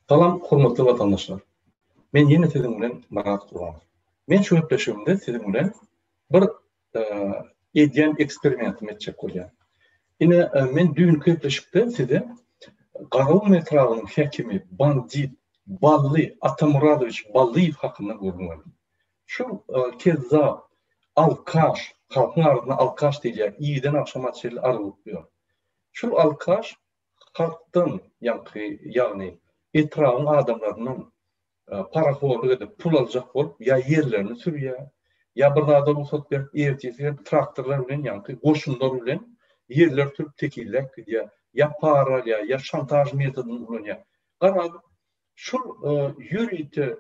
Salam hormatly watandaşlar. Men ýene siziň bilen Myrat Gurbanow. Men şu gepleşigimde siziň bilen bir edýän eksperimentimi etjek bolýan. Ine men düýnki gepleşikde size Garagum etrabynyň häkimi bandit Bally Atamyradowiç Ballyýew hakynda gürrüň berdim. Şu kezzap, alkaş, halkyň arasynda alkaş diýilýär, irden agşama çenli argylyp ýör. Şul alkaş halkdan ýaňky ýagny etrabyň adamlaryndan parahorlyk edip pul aljak bolup ýa ýerlerini sürýär, ýa bir zada rugsat berip ertesi gelip traktorlar bilen ýaňky goşunlar bilen ýerler sürüp tekizläp gidýär, ýa para alýar, ýa şantaž metodyny ulanýar. Garaz, şul ýörite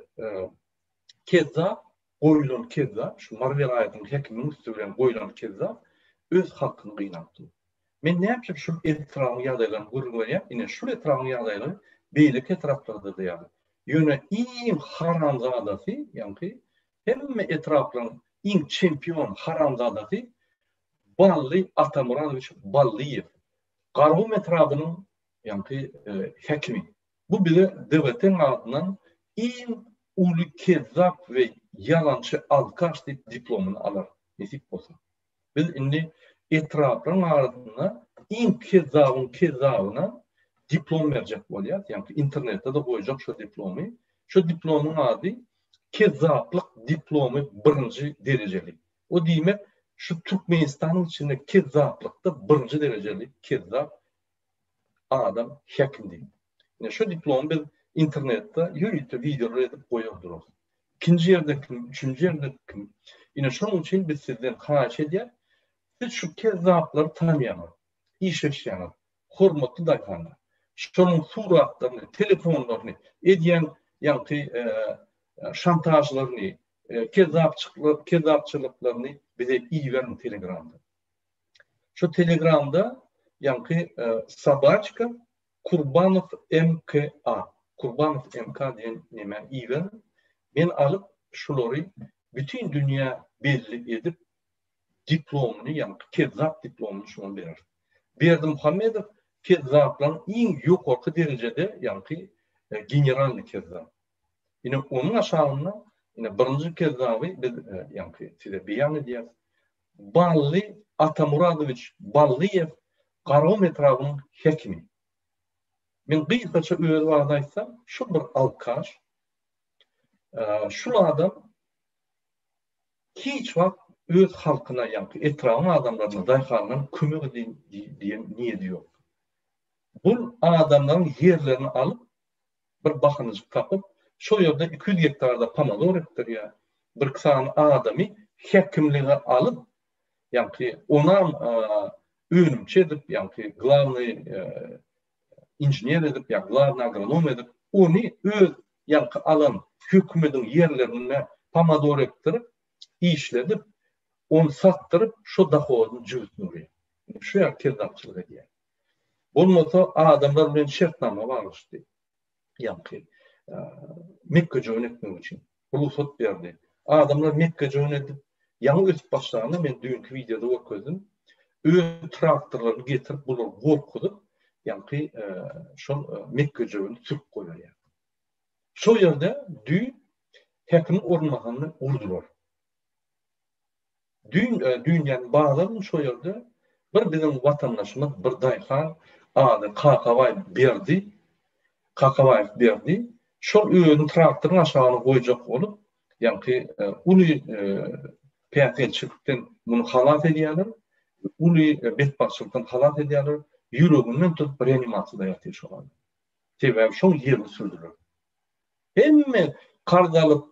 kezzap goýlan kezzap, şu Mary welaýatynyň häkiminiň üsti bilen goýlan kezzap öz halkyny gynap dur. Men näme üçin şul etrabyň ýagdaýlaryny gürrüň berýän, ine şul etrabyň ýagdaýlary beýleki etraplarda-da ýaly. Ýöne iň haramzadasy, ýaňky hemme etraplaryň iň çempion haramzadasy Bally Atamyradowiç Ballyýew. Garagum etrabynyň ýaňky häkimi. Bu bize DWT-niň adyndan iň uly kezzap we ýalançy alkaş diýip diplomyny alar, nesip bolsa. Biz indi etraplaryň arasynda iň kezzabyň kezzabyna diplom berjek bolýas, ýagny internetde-de goýjak şo diplomy. Şo diplomyň ady kezzaplyk diplomy birinji derejeli. O diýmek, şu Türkmenistanyň içinde kezzaplykda birinji derejeli kezzap adam häkim diýip. Ine şu diplomy biz internetde ýörite wideolar edip goýar durarys. Ikinji ýerde kim, üçünji ýerde kim. Ine şonuň üçin biz sizden haýyş edýäs, siz şu kezzaplary tanýaňyz, işleşýäňiz, hormatly daýhanlar. Şonuň suratlaryny, telefonlaryny, edýän ýaňky şantažlaryny, kezzapçylyklaryny bize iberiň telegramda. Şu telegramda ýaňky sobaçka Kurbanow MKA, Kurbanow MK diýen neme iberiň. Men alyp şulary bütin dünýä belli edip diplomyny ýaňky kezzap diplomyny şuňa bereris. Berdimuhamedow kezzaplaryň iň ýokarky derejede ýaňky generalnyý kezzap. Ine onuň aşagynda ine birinji kezzaby biz ýaňky size beýan edýäris. Bally Atamuradowiç Ballyýew Garagum etrabynyň häkimi. Men gysgaça özi barada aýtsam, şul bir alkaş. Şul adam hiç wagt öz halkyna, ýaňky etrabyň adamlaryna, daýhanlaryna kömek edeýin diýen niýeti ýok. Bul adamlaryň ýerlerini alyp, bir bahynjyk tapyp, şol ýerde 200 gektarda pomidor ekdirýär. Birki sany adamy häkimlige alyp, ýaňky onam önümçi edip, ýaňky glawnyý inžener edip, ýa glawnyý agronom edip, ony öz ýaňky alan hökümediň ýerlerinde pomidor ekdirip, işledip, ony satdyryp, şo dohodyny jübüsine urýar. Şu ýaly kezzapçylyk edýär. Bolmasa adamlar bilen şertnama baglaşdy. Ýaňky mekgejöwen ekmek üçin rugsat berdi. Adamlar mekgejöwen edip, ýaňy ösüp başlanda men düýnki wideoda görkezdim. Öz traktorlaryny getirip bulary gorkuzyp, ýaňky şol mekgejöweni sürüp goýberýär. Şol ýerde düýn häkimiň orunbasaryny urdular. Düýn, düýn ýagny bazar gün şo ýerde bir biziň watandaşymyz, bir daýhan ady Kakabaý Berdi, Kakabaýew Berdi şol özüni traktoryň aşagyna goýjak bolup, ýaňky uly päsgelçilikden muny halas edýärler, uly betbagtçylykdan halas edýärler, ýüreginden tutup reanimasiýada ýatyr şol adam. Sebäbi şoň ýerini sürdüler. Hemme karz alyp,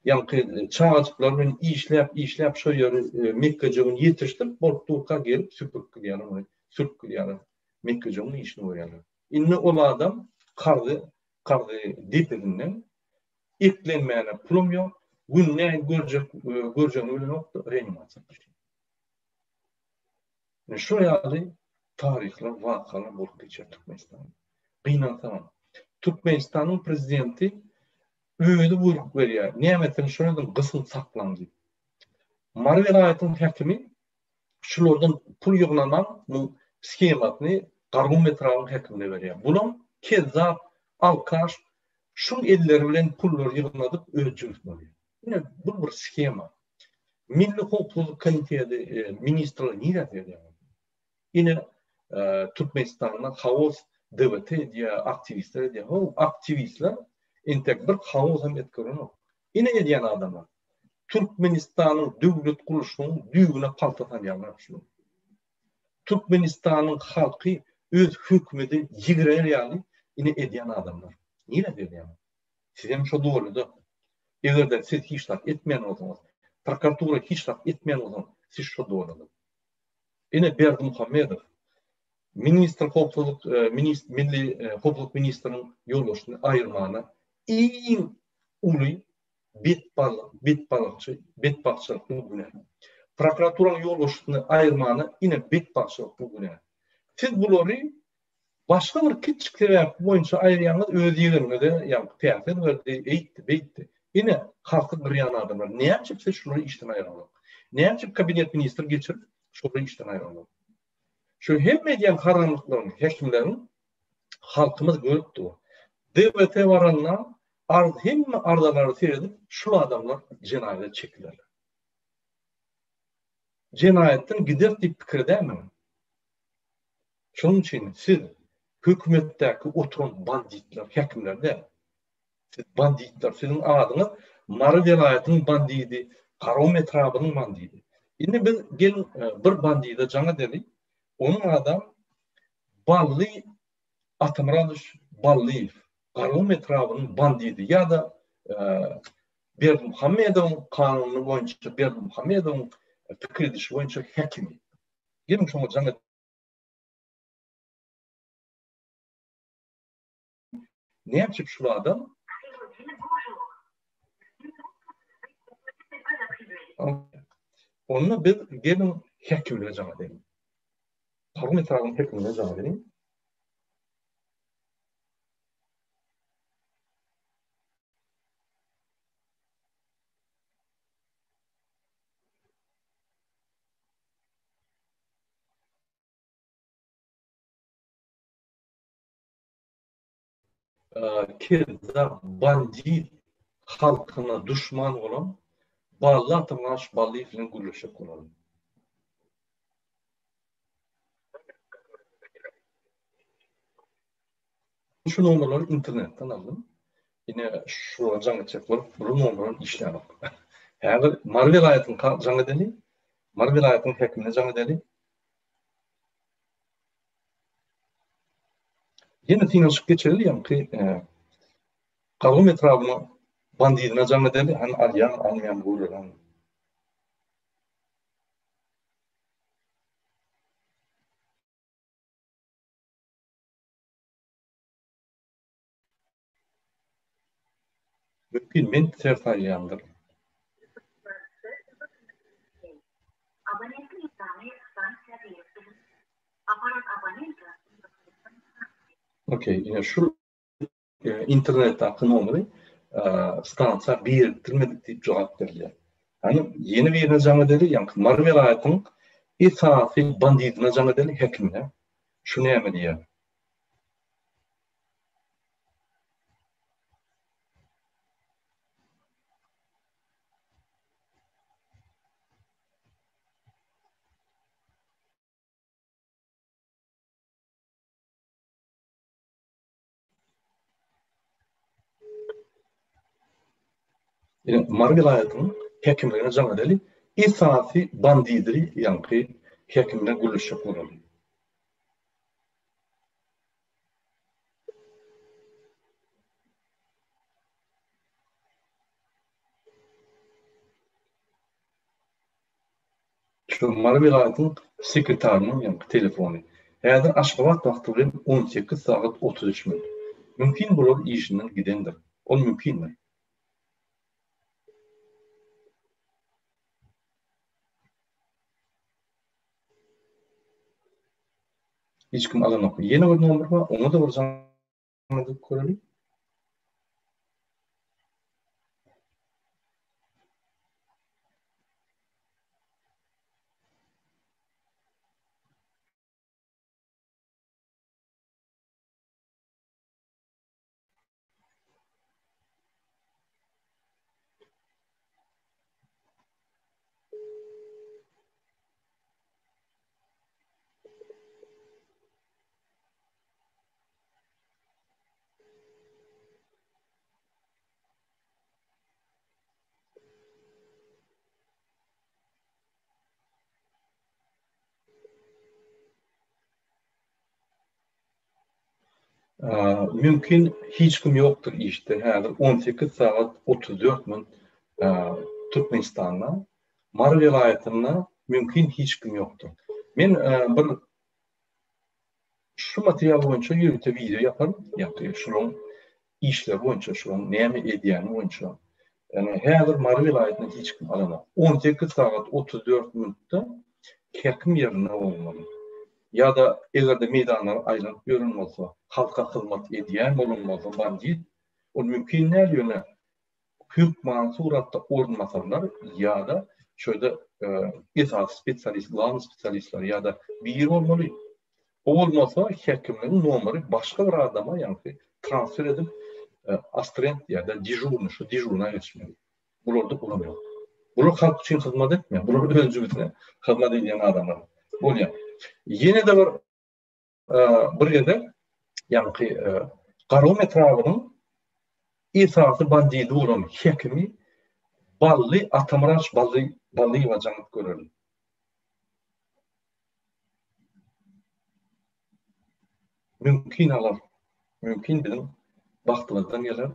ýaňky çagajyklar bilen işläp, işläp şo ýeri mekgejöwen ýetişdirip bolup durka gelip süpürip gidýärler ony, sürüp gidýärler. Mekgejöwen işini görýärler. Indi ol adam karzy, karzy depesinden eklenmäne pulum ýok, gün nähili görjek, görjegini bilenok-da reanimasiýa düşdi. Ine şu ýaly taryhlar, wakalar bolup geçýär Türkmenistanda. Gynansagam, Türkmenistanyň prezidenti özi buýruk berýär, näme etseňiz şony ediň, gysyň saklaň diýip. Mary welaýatynyň häkimi şulardan pul ýygnamaň muň shemasyny Garagum etrabynyň häkimine berýär. Bulam kezzap, alkaş. Şuň elleri bilen pullary ýygnadyp öz jübüsine alýar. Ine bu bir shema. Milli howpsuzlyk komiteti ministrligi nirä seredýär? Ine Türkmenistanda haos DWT edýär, aktiwistler edýär. Ho, aktiwistler entek bir haos hem edip görenok. Ine edýän adamlar. Türkmenistanyň döwlet gurluşynyň düýbüne palta salýanlar şular. Türkmenistanyň halky öz hökümedi ýigrener ýaly ine edýän adamlar. Nirä gelýäňiz? Sizem şo dolyda. Egerde siz hiç zat etmeýän bolsaňyz, prokuratura hiç zat etmeýän bolsaňyz, siz şo dolyda. Ine Berdimuhamedow ministr howpsuzlyk minist milli howpsuzlyk ministriniň ýolbaşçysyny aýyrmana iň uly betbalykçy, betbagtçylykly günä. Prokuraturanyň ýolbaşçysyny aýyrmana ine betbagtçylykly günä. Siz bulary başga bir kiçjik sebäp boýunça aýyrýaňyz, öz ýegeniňize ýaňky täsir berdi, eýtdi, beýtdi. Ine, halky gyrýan adamlar. Näme üçin siz şulary işden aýyraňzok? Näme üçin kabinet ministr geçirip, şolary işden aýyraňzok? Şu hemme edýän haramlyklaryny häkimleriň halkymyz görüp dur. DWT baranda arz hemme arzalary seredip şul adamlar jenaýata çekilerler. Jenaýatdan gider diýip pikir edäýmäň. Şonuň üçin siz hökümetdäki oturan banditler, häkimler däl. Siz banditler, siziň adyňyz Mary welaýatynyň bandidi, Garagum etrabynyň bandidi. Indi biz geliň bir bandide jaň edeli. Onuň adam Bally Atamyradowiç Ballyýew, Garagum etrabynyň bandidi ýa-da Berdimuhamedowyň kanuny boýunça, Berdimuhamedowyň pikir edişi boýunça häkimi. Geliň şoňa jaň Näme üçin şul adam? Onda biz geliň häkimlige jaň edeliň. Garagum etrabynyň häkimligine jaň edeliň. Kezzap bandit halkyna duşman bolan Bally Atamgaş Ballyýew bilen gürleşjek bolalyň. Şu nomerleri internetden aldym. Ine şulara jaň etjek bolup, bu nomerler işlänok. Häzir Mary welaýatynyň jaň edeli. Mary welaýatynyň häkimine jaň edeli. Ýene synanyşyp geçeli ýaňky Garagum etrabynyň bandidine jaň edeli, hany alýan, almaýan göreli. Mümkin men ters aýdýandyr. Okey, ine şu internetdäki nomeri stansiýa birikdirmedik diýip jogap berilýär. Hany ýene birine jaň edeli, ýaňky Mary welaýatynyň esasy bandidine jaň edeli, häkimine. Şu näme diýýär? Ine, Mary welaýatynyň häkimligine jaň edeli, esasy bandidri ýaňky häkim bilen gürleşjek bolaly. Şu Mary welaýatynyň sekretarynyň ýaňky telefony. Häzir Aşgabat wagty bilen 18 sagat 33 minut. Mümkin bular işinden gidendir. Ol mümkindir. Hiç kim alanok. Ýene bir nomer bar, oňa-da bir jaň edip göreli. Mümkin hiç kim ýokdur işde häzir 18 sagat 34 minut Türkmenistanda Mary welaýatynda mümkin hiç kim ýokdur. Men bir şu material boýunça ýörite wideo ýaparyn, ýagny şularyň işleri boýunça, şularyň näme edýäni boýunça. Ýagny häzir Mary welaýatynda hiç kim alanok. 18 sagat 34 minutda häkim ýerinde bolmaly. Ýa-da eger-de meýdanlara aýlanyp ýören bolsa, halka hyzmat edýän bolan bolsa bandit, ol mümkin däl ýöne hökmany suratda orunbasarlar ýa-da şu ýerde esasy spesialist, glawnyý spesialistler ýa-da biri bolmaly. O bolmasa häkimligiň nomeri başga bir adama ýaňky transfer edip astrent ýa-da dežurnyý, şu dežurna geçmeli. Bularda olam ýok. Bular halk üçin hyzmat etmeýär. Bular öz jübüsine hyzmat edýän adamlar. Bolýar. Ýene-de bir bir gezek ýaňky Garagum etrabynyň esasy bandidi bolan hekimi Bally Atamyraç Bally Ballyýewa jaň edip göreli. Mümkin alar. Mümkin biziň bagtymyzdan geler.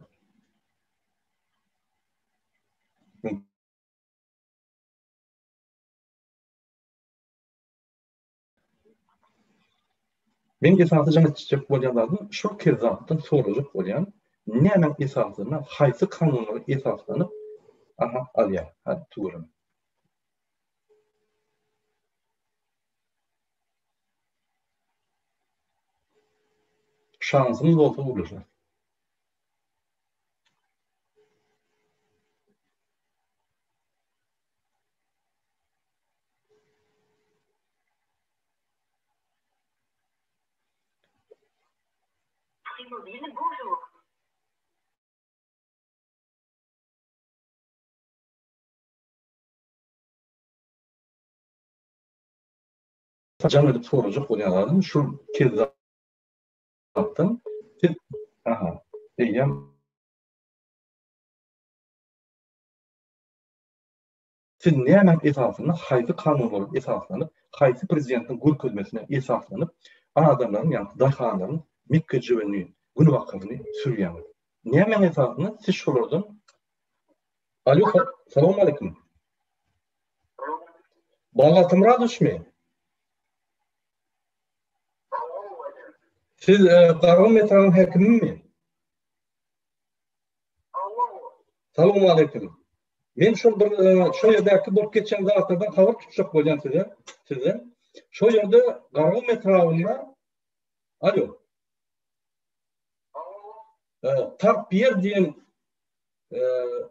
Men esasy jaň etjek bolýan zadym şol kezzapdan sorajak bolýan, nämäň esasynda, haýsy kanunlara esaslanyp, aha, alýar. Hadi tüweleme. Şansymyz bolsa gürleşeris. Jaň edip sorajak bolýan zadym şul kezzapdan siz aha eýýäm Siz nämäň esasynda, haýsy kanunlara esaslanyp, haýsy prezidentiň görkezmesine esaslanyp, adamlaryň, ýagny daýhanlaryň mekgejöwenini, günebakaryny sürýäňiz? Nämäň esasynda siz şolardan Alo, salowmaleýkim. Bally Atamyradowiçmi? Siz Garagum etrabynyň häkimimi? Salowmaleýkim. Men şol bir şo ýerdäki bolup geçen zatlardan habar tutjak bolýan size, sizden. Şo ýerde Garagum etrabynda Alo. Tarp ýer diýen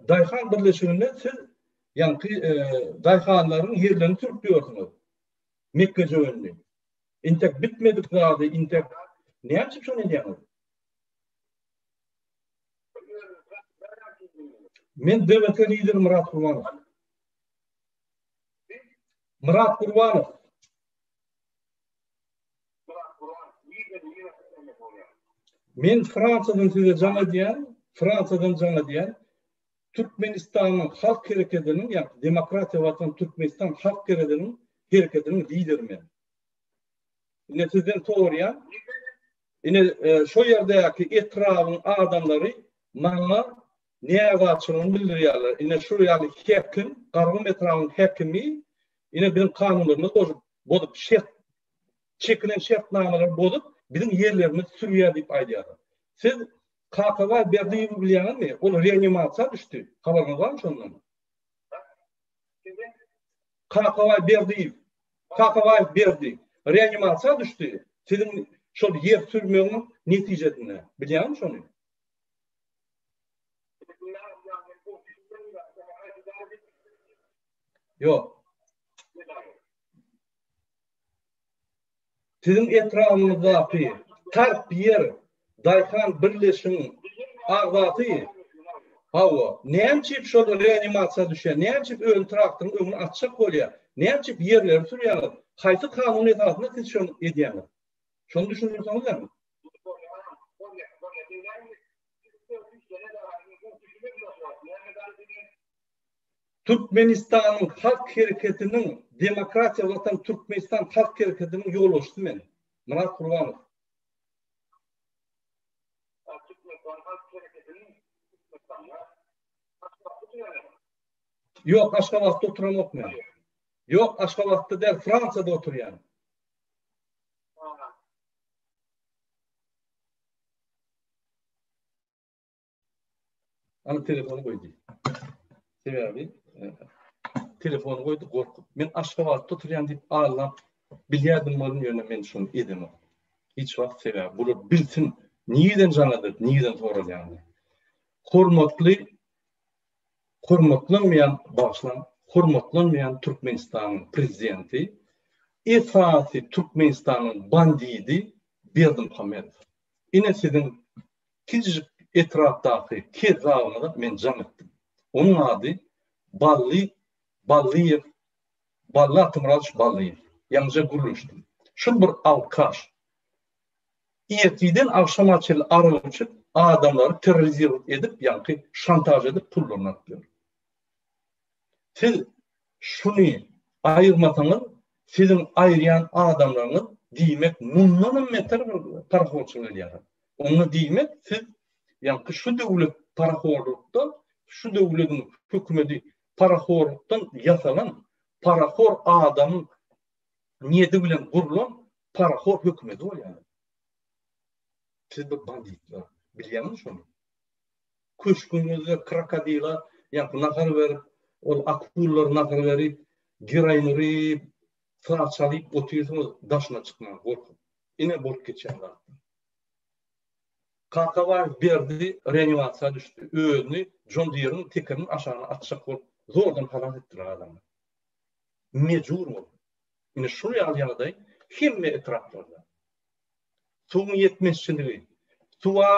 daýhan birleşiginde siz ýaňky daýhanlaryň ýerlerini sürüp ýörsüňiz. Mekgejöwenini. Intek bitmedik zady, intek näme üçin şony edýäňiz? Men DWT lideri Myrat Gurbanow. Myrat Gurbanow. Men Fransiýadan size jaň edýän, Fransiýadan jaň edýän. Türkmenistanyň halk herekediniň, ýagny Demokratiýa Watan Türkmenistan halk herekediniň herekediniň lideri men. Ine sizden soraýan. Ine şo ýerdäki etrabyň adamlary maňa närazyçylygyny bildirýärler. Ine şu ýaly häkim, Garagum etrabynyň häkimi ine biziň kanunlarymyzy bozup, bozup şert çekilen şertnamalary bozup biziň ýerlerimizi sürýär diýip aýdýarlar. Siz Kakabaý Berdiýewi bilýäňizmi? Ol reanimasiýa düşdi. Habaryňyz barmy şondan? Kakabaý Berdiýew. Kakabaýew Berdi. Reanimasiýa düşdi. Siziň şol ýer sürmegiň netijesinde. Bilýäňmi şony? Ýok. Siziň etrabyňyzdaky Tarp ýer daýhan birleşigiň agzasy hawa, näme üçin şol reanimasiýa düşýär, näme üçin özi traktoryň öňüni açjak bolýar, näme üçin ýerleri sürýäňiz, haýsy kanun esasynda siz şony edýäňiz? Şony düşündirseňiz näme? Türkmenistanyň Halk hereketiniň Demokratiýa Watan Türkmenistan Halk hereketiniň ýolbaşçysy men, Myrat Gurbanow. Türkmenistan Halk Hereketiniň Türkmenistanda Aşgabatda oturýan. Ýok, Aşgabatda oturamok men. Ýok, Aşgabatda däl, Fransiýada oturýan. Ana telefony goýdy. Sebäbi e, telefony goýdy gorkup. Men Aşgabatda oturýan diýip aldap bilýärdim bolun ýöne men şony edemok. Hiç wagt sebäbi bular bilsin nireden jaň edip, nireden soralýanyny. Hormatly hormatlanmaýan bagyşlaň, hormatlanmaýan Türkmenistanyň prezidenti esasy Türkmenistanyň bandidi Berdimuhamedow. Ine siziň Kiçijik etrapdaky kezzabyňyza men jaň etdim. Onuň ady Bally Ballyýew, Bally Atamyradowiç Ballyýew. Ýaňyja gürleşdim. Şul bir alkaş. Ertirden agşama çenli arak içip, adamlary terrorizirowat edip, ýaňky şantaž edip pullaryny alyp ýör. Siz şuny aýyrmasaňyz, siziň aýyrýan adamlaryňyz diýmek mundanam beter bir parahorçylyk edýärler. Onda diýmek siz ýaňky şu döwlet parahorlukda, şu döwlediň hökümedi parahorlukdan ýasalan, parahor adamyň niýeti bilen gurlan parahor hökümedi bolýar. Siz bir banditler, bilýäňizmi şony? Köşgüňizde krokodila ýaňky nahar berip, ol akullara nahar berip, geroin uryp, saz çalyp otyrsyňyz, daşyna çykman gorkup. Ine bolup geçýän zatlar. Kakabaýew Berdi reanimasiýa düşdi. Özüni John Deere-iň tekeriniň aşagyna atjak bolup zordan halas etdiler adamlar. Mejbur boldy. Ine şul ýaly ýagdaý hemme etraplarda. Suwuň ýetmezçiligi. Suwa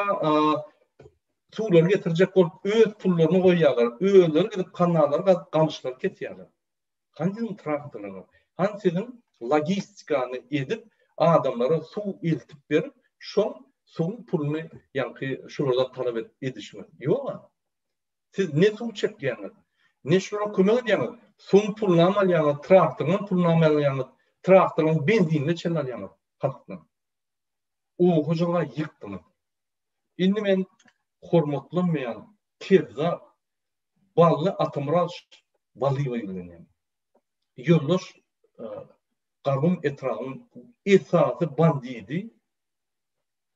suwlary getirjek bolup öz pullaryny goýýarlar. Özleri gidip kanallary gazyp gamyşlary kesýärler. Hany siziň traktorlaryňyz? Hany siziň logistikany edip adamlara suw eltip berip, şoň suwuň puluny ýaňky şulardan talap edişiňiz? Ýog-a. Siz ne suw çekýäňiz, ne şulara kömek edýäňiz. Suwuň pulunam alýaňyz, traktoryňam pulunam alýaňyz, traktoryň benzinine çenli alýaňyz halkdan. Oba hojalygy ýykdyňyz. Indi men hormatlanmaýan kezzap Bally Atamyradowiç Ballyýewe ýüzlenýän. Ýoldaş Gargum etrabynyň esasy bandidi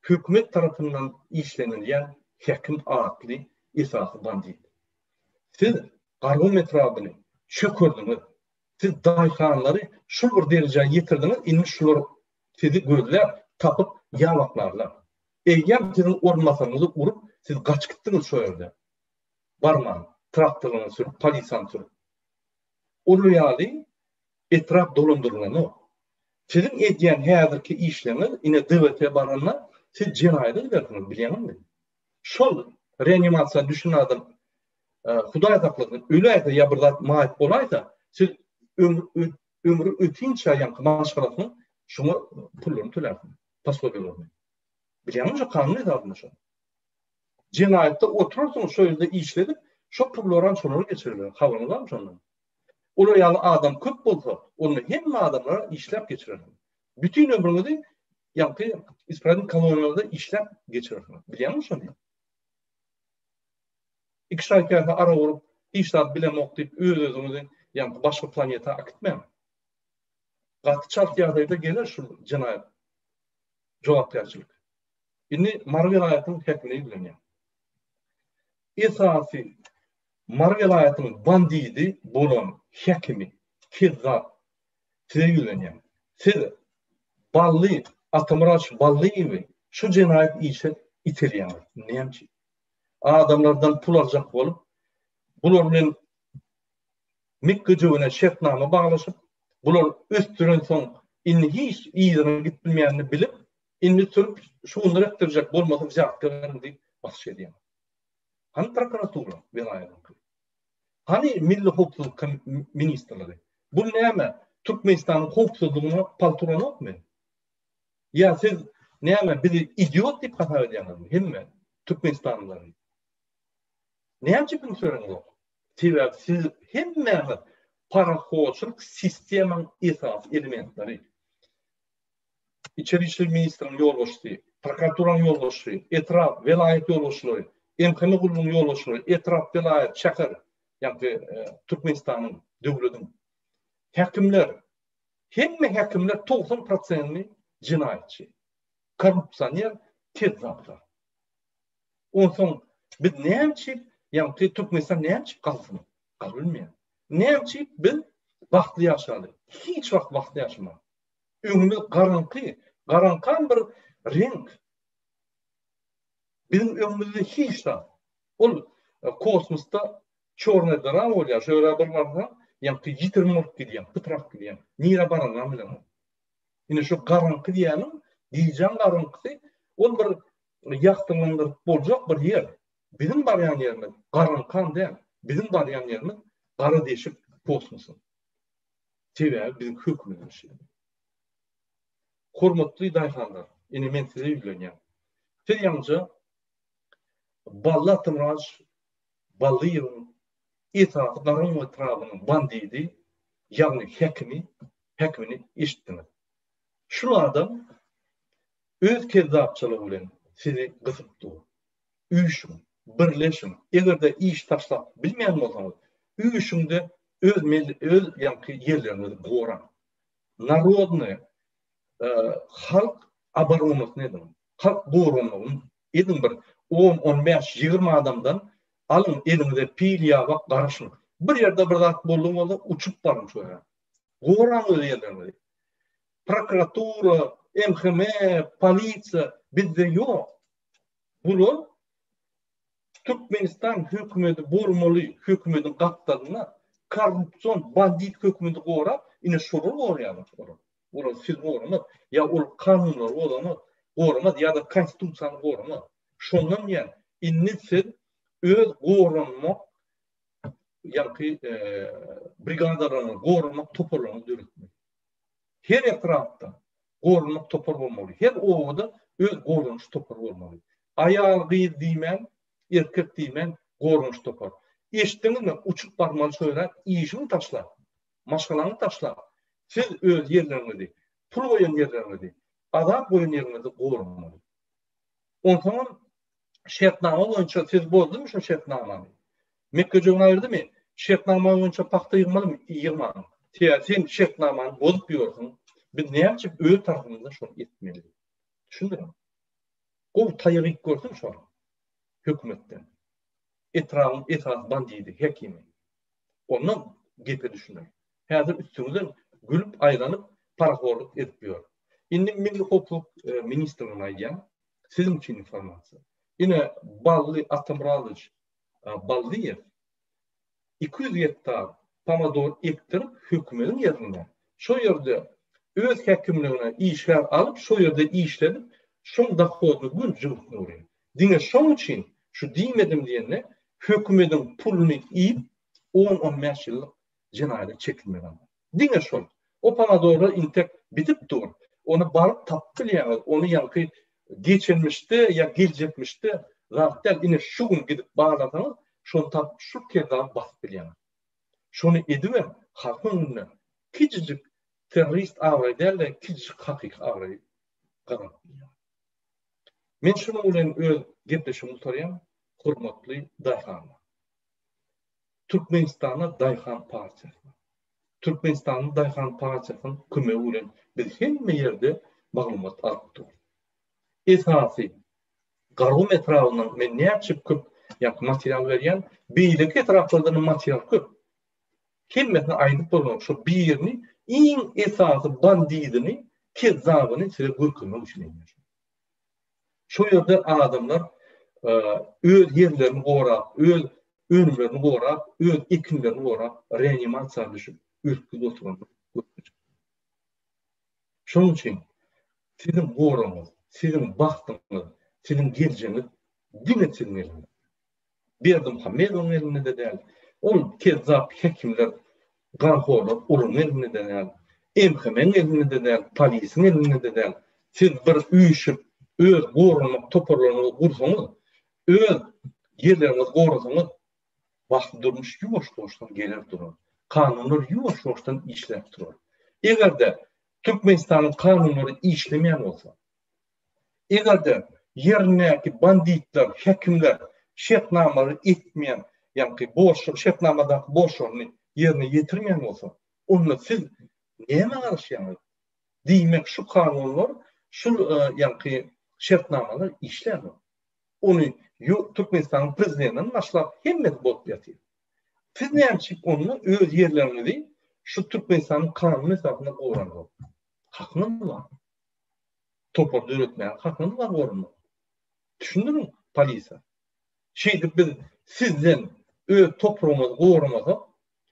Hökümet tarapyndan işlenilýän Hekim atly esasy bandit. Siz Gargum etrabyny çökerdiňiz. Siz daýhanlary şol bir derejä ýetirdiňiz, indi şular sizi gözläp, tapyp ýabaklarlar. Eýýäm siziň orunbasaryňyzy urup, siz gaçyp gitdiňiz şo ýerde. Barman, traktoryňyzy sürüp, polisiýany sürüp. Olar ýaly etrap dolandyrylanok. Siziň edýän häzirki işleriňiz ine DWT baranda siz jenaýata gidersiňiz bilýäňizmi? Şol reanimasiýa düşen adam Hudaý saklasyn öläýse ýa bir zat maýyp bolaýsa siz ömri ötinçä ýaňky maşgalasynyň şoňa pullaryny tölärsiňiz, posobiýalaryny. Bilýäňizmi şo kanun esasynda şo. Jenaýatda oturarsyňyz şo ýerde işledip şo pullaram şolara geçiriler habaryňyz barmy şondan? Olar ýaly adam köp bolsa, onda hemme adamlara işläp geçirersiňiz. Bütin ömrüňizi ýaňky ispravnik koloniýalarda işläp geçirersiňiz. Bilýäňmi şony? Iki şaý käse arak urup, hiç zat bilemok diýip öz-özüňizi ýaňky başga planeta akitmäň. Gaty çalt ýagdaýda geler şu jenaýat jogapkärçilik. Indi Mary welaýatynyň häkimine ýüzlenýän. Esasy Mary welaýatynyň bandidi bolan häkimi kezzap size ýüzlenýän. Siz Bally Atamyradowiç Ballyýewi şu jenaýat işe iterýäňiz. Näme üçin? Adamlardan pul aljak bolup, bular bilen mekgejöwene şertnama baglaşyp, bular ösdürensoň indi hiç yzyna gidip bilmeýänini bilip, indi sürüp şugundyr ekdirjek bolmasa wzýatka beriň diýip basyş edýäňiz. Hany prokuratura welaýatyňky? Hany Milli howpsuzlyk ministrligi? Bu näme Türkmenistanyň howpsuzlygyna palta uranokmy? Ýa siz näme bizi idiot diýip hasap edýäňizmi hemme türkmenistanlylary? Näme üçin üns bereňizok? Sebäbi siz hemmäňiz parahorçylyk sistemaň esasy elementleri. Içeri işler ministriniň ýolbaşçysy. Prokuraturanyň ýolbaşçysy, etrap, welaýat ýolbaşçylary, MHM gullugynyň ýolbaşçylary, etrap, welaýat, şäher, ýagny Türkmenistanyň, döwlediň häkimler, hemme häkimler 90 prosentini jenaýatçy, korrupsioner, kezzaplar. Onsoň biz näme üçin, ýagny Türkmenistan näme üçin galsyn? Galybilmeýär. Näme üçin biz bagtly ýaşaly? Hiç wagt bagtly ýaşamaly. Öňümiz garaňky, garaňkam bir reňk. Biziň öňümizde hiç zat. Ol e, kosmosda çorna dyra bolýar. Şo ýere bir barsaň, ýaňky ýitirim bolup gidýäň, pytrap gidýäň. Nirä baranyňam bileňok. Ine şu garaňky diýýäniň, gijäň garaňkysy, ol bir ýagtylandyryp boljak bir ýer. Biziň barýan ýerimiz garaňkam däl. Biziň barýan ýerimiz gara deşik kosmosyň. Sebäbi biziň hökümimiz şeýle. Hormatly daýhanlar, ine men size ýüzlenýän. Siz ýaňyja Bally Atamyradowiç Ballyýewiň esasy Garagum etrabynyň bandidi, ýagny häkimi, häkimini eşitdiňiz. Şul adam öz kezzapçylygy bilen sizi gysyp dur. Üýşüň, birleşiň. Eger-de iş taşlap bilmeýän bolsaňyz, üýşüň-de öz öz ýaňky ýerleriňizi goraň. Narodny halk oboronasyny ediň. Halk goranmagyny ediň bir on, on bäş, 20 adamdan alyň eliňize pil, ýabak garaşyň. Bir ýerde bir zat boldugy bolsa uçup baryň şo ýere. Goraň öz ýerleriňizi. Prokuratura, MHM, polisiýa bizde ýok. Bular Türkmenistan hökümeti bolmaly hökümetiň gapdalynda korrupsion bandit hökümeti gorap, ine şolar goraýarlar olar. Olar siz goramaz, ýa ol kanunlary goramaz, goramaz ýa-da konstitusiýany goramaz. Şondan diýen, indi siz öz goranmak ýaňky e, brigadalaryňyzy goranmak toparlaryňyzy döretmeli. Her etrapda goranmak topar bolmaly. Her obada öz goranyş topary bolmaly. Aýal, gyz diýmän, erkek diýmän goranyş topar. Eşitdiňizmi, uçup barmaly şo ýere, işiňi taşlap, maşgalaňy taşlap, siz öz ýerleriňizi, pul goýan ýerleriňizi, azap goýan ýeriňizi goramaly. Onsoňam şertnama boýunça siz bozdumy şo şertnamany? Mekgejöwen aýyrdymy? Şertnama boýunça pagta ýygmalymy? Ýygmaň. Sebäbi sen şertnamany bozup ýörsüň. Biz näme üçin öz tarapymyzdan şony etmeli? Düşündiňmi? Gowy taýak iýip görsün şol hökümetden. Etrabyň esasy bandidi, hekimi. Ondan gepe düşüner. Häzir üstüňizden gülüp aýlanyp parahorluk edip ýör. Indi Milli howpsuzlyk e, ministrine aýdýan, siziň üçin informasiýa. Ine Bally Atamyradowiç e, Ballyýew 200 gektar pomidor ekdirip hökümetiň ýerinde şo ýerde öz häkimligine işgär alyp şo ýerde işledip şoň dohodyny gün jübüsine urýar. Diňe şoň üçin şu diýmedim diýende hökümetiň puluny iýip 10-15 ýyllyk jenaýata çekilmeli adam. Diňe şol. O pomidorlar intek bitip dur. Ony baryp tapyp bilýäňiz. Ony ýaňky geçenmişde ýa geljekmişde zat däl. Ine şu gün gidip barlasaňyz, şony tapyp şu kezzaby basyp bilýäňiz. Şony edibem halkyň öňünde kiçijik terrorist abraý däl-de, kiçijik hakyky abraý gazanyp bilýäňiz. Men şunuň bilen öz gepleşigimi gutarýan, hormatly daýhanlar. Türkmenistanda daýhan partiýasy bar. Türkmenistanyň daýhan partiýasynyň kömegi bilen biz hemme ýerde maglumat alyp durus. Esasy Garagum etrabyndan men näçe köp ýa material berýän, beýleki etraplardan material köp. Hemmesini aýdyp bolanok. Şu birini iň esasy bandidini, kezzabyny size görkezmek üçin edýän. Şo ýerde adamlar öz ýerlerini gorap, öz önümlerini gorap, öz ekinlerini gorap, reanimasiýa düşüp, ölüp gidip oturan görnüş. Şonuň üçin siziň goragyňyz, siziň bagtyňyz, siziň geljegiňiz diňe siziň eliňizde. Berdimuhamedowyň elinde-de däl, ol kezzap hekimler, ganhorlar olaryň elinde-de däl, MHM-iň elinde-de däl, polisiň elinde-de däl. Siz bir üýşüp, öz goranmak toparlaryňyzy gursaňyz, öz ýerleriňizi gorasaňyz, bagtly durmuş ýuwaş-ýuwaşdan geler durar. Kanunlar ýuwaş-ýuwaşdan işläp durar. Eger-de Türkmenistanyň kanunlary işlemeýän bolsa, Eger-de ýerindäki banditler, häkimler şertnamalary etmeýän, ýaňky borç, şertnamadaky borçlaryny ýerine ýetirmeýän bolsa, onda siz nämä garaşýaňyz? Diýmek, şu kanunlar, şu ýaňky şertnamalar işlänok. Ony Türkmenistanyň prezidentinden başlap hemmesi bolup ýatyr. Siz näme üçin onda öz ýerleriňizi şu Türkmenistanyň kanuny esasynda goraňzok? Hakyňyz bar. Topar döretmäge hakyňyz bar goranmak. Düşündiriň polisiýa. Şeýdip biz sizden öz topragymyzy goramasak,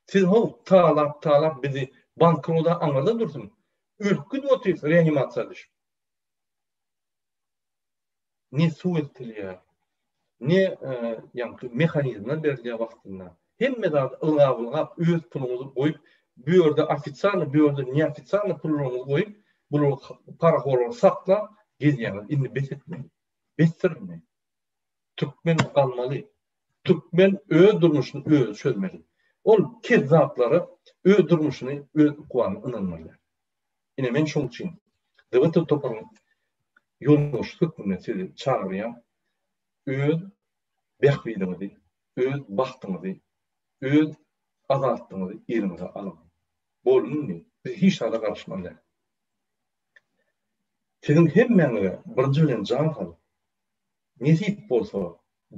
siz how talap talap bizi bankroda aňyrda dursun. Ölüp gidip otyrys reanimasiýa düşüp. Ne suw eltilýär, ne ýaňky mehanizmler berilýär wagtynda. Hemme zady ylgap-ylgap öz puluňyzy goýup, bu ýerde ofitsialny, bu ýerde neofitsialny pullaryňyzy goýup, bulary parahorlary saklap gezýäňiz. Indi bes etmeli. Besdir indi. Türkmen galmaly. Türkmen öz durmuşyny özi çözmeli. Ol kezzaplara öz durmuşyny, öz ykbalyny ynanmaly. Ine men şoň üçin DWT toparyň ýolbaşçysy hökmünde sizi çagyrýan, öz bähbidiňizi, öz bagtyňyzy, öz azatlygyňyzy eliňize alyň. Boldy indi, biz hiç zada garaşmaly däl. Siziň hemmäňize birinji bilen jan saglyk, Nesip bolsa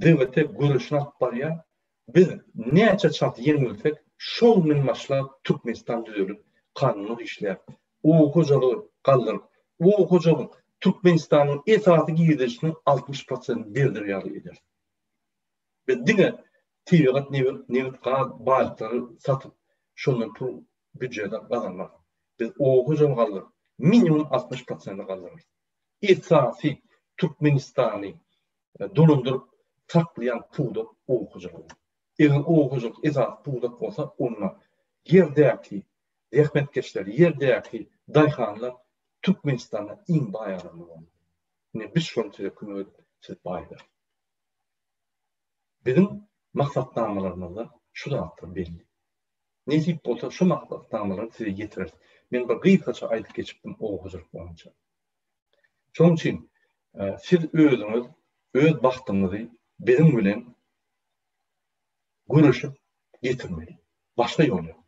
DWT göreşini alyp barýar. Biz näçe çalt ýeňilsek şol gün başlap Türkmenistan düzelip kanunlar işläp oba hojalygy galdyryp oba hojalygyň Türkmenistanyň esasy girdejisiniň 60 prosentini berdir ýaly ederis. Biz diňe tebigat nebit nebit gaz baýlyklary satyp şondan pul býujete gazanmarys. Biz oba hojalygy galdyryp minimum 60 prosenti galdyrarys. Esasy Türkmenistany dolandyryp saklaýan pudak oba hojalygy. Eger oba hojalyk esasy pudak bolsa, onda ýerdäki zähmetkeşler, ýerdäki daýhanlar Türkmenistanda iň baý adamlar bolmaly. Ine biz şony size kömek edip, sizi baýdarys. Biziň maksatnamalarymyzda şu zatlar belli. Nesip bolsa şu maksatnamalary size ýetireris. Men bir gysgaça aýdyp geçipdim oba hojalyk boýunça. Şonuň üçin siz özüňiz öz bagtyňyzy biziň bilen göreşip getirmeli. Başga ýol ýok.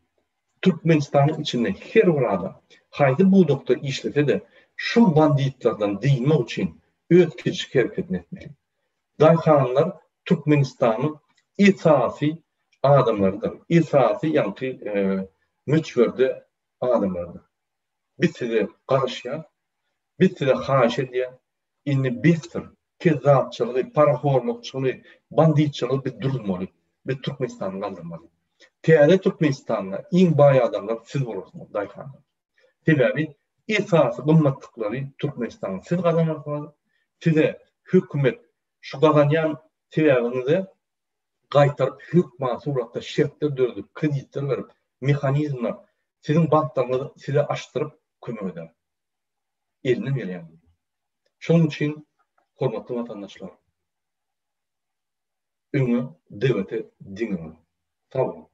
Türkmenistanyň içinde her bir adam haýsy pudakda işlese-de şu banditlerden dynmak üçin öz kiçijik hereketini etmeli. Daýhanlar Türkmenistanyň esasy adamlarydyr. Esasy ýaňky möçberde adamlarydyr. Biz size garaşýas. Biz size haýyş edýäs. Indi besdir. Kezzapçylygy, parahorlukçylygy, banditçylygy biz duruzmaly. Biz Türkmenistany galdyrmaly. Täze Türkmenistanda iň baý adamlar siz bolarsyňyz, daýhanlar. Sebäbi esasy gymmatlyklary Türkmenistanda siz gazanarsyňyz. Size hökümet şu gazanýan sebäbiňize gaýtaryp hökman suratda şertler döredip, kreditler berip, mehanizmler siziň banklaryňyzy size açdyryp kömek eder. Elinden gelýän. Şonuň üçin hormatly watandaşlar öňe DWT diňe öňe. Sag boluň.